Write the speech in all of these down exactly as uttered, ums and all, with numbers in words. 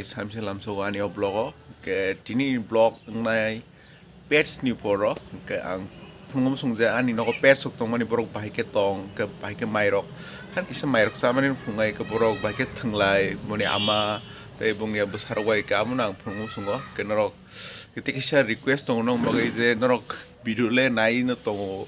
Samse lamsogo ani o vlog o. Ke tini vlog wngnai pets ni poro. Ke ang phungo sung je ani nogo pets rok tongmani borok bahai ke tong, ke bahai ke mairok. Han kisa mairok chamani phungai ke borok bahai ke thwnglai, boni ama tei bongya bwsarok bai ke abono ang phungo sungo. Ke norok tei kisa request tongo nong bagwi je norok video le nai no tongo.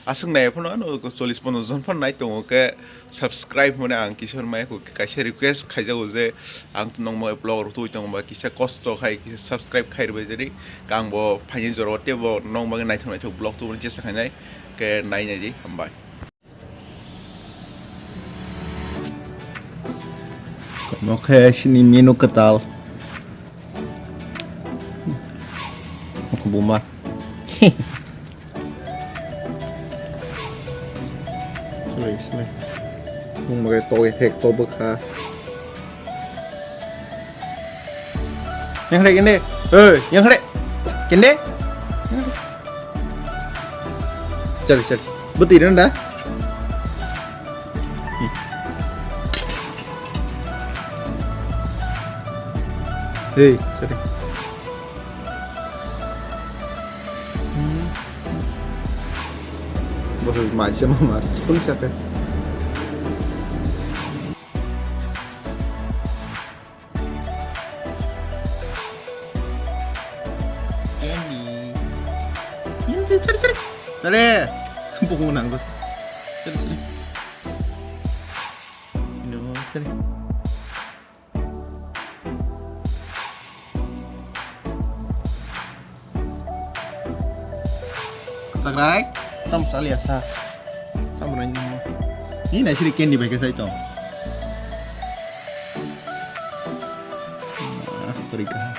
Aswk nai phano ano chollish ponchash jon phano nai tongo ke subscribe hwnwi ang kisa hwnwi maya kho, kaisa request khaijago je ang nong bagwi vlog rok tubui tongo ba kisa kosto khai kisa subscribe khai rwbaijadi. Kang bo phaini jora o teibo nong bagwi naithok naithok vlog tubuni chesta khainai ke nai naidi hambai. Omo khe sini menu kwtal. Omo khe buma. Slai, slai. Buma khe togwi thek to bwkha. Yang kene. Oi, yang kene. Kene. Chal, chal. Bwtwi rwna da. Hei, sorry. Bosok mai se ma mar chikung sate. Candy. Ini cari cari. Tadi. Sumpah mau nangis. Cari cari. Ini mau cari. Kwchakrai, tam saliya sa. Samrani. Ni nai siri candy bai khe sai tong. Ah, beri kah.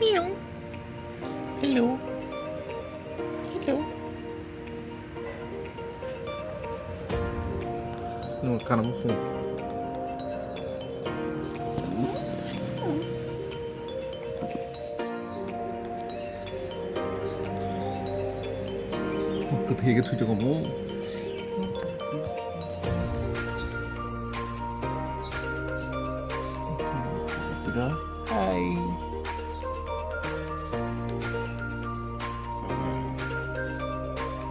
Meow. Hello. Hello. Nung kana musu. Kwthwi khe thwi tongo bo. Hai.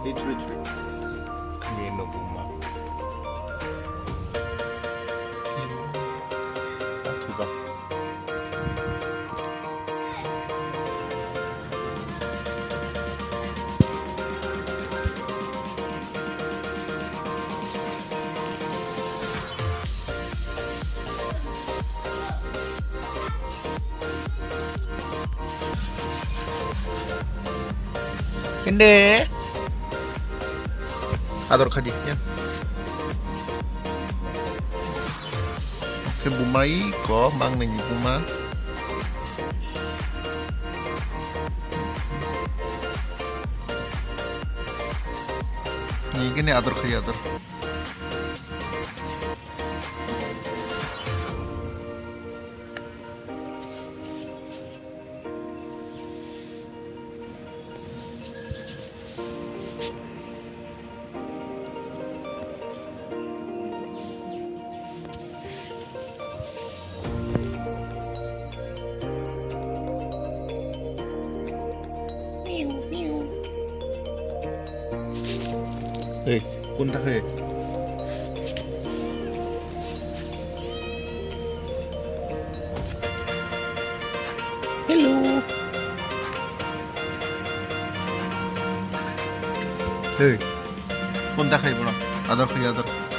Ei, thwi, thwi. Kami no buma. Athuba. Kende. Ador khaji ya. Khe bumai ko mang nai buma. Ni kene ador khaji ador. Ei, kun ta khe? Hey, phone dakhai bro. Ador khai ador.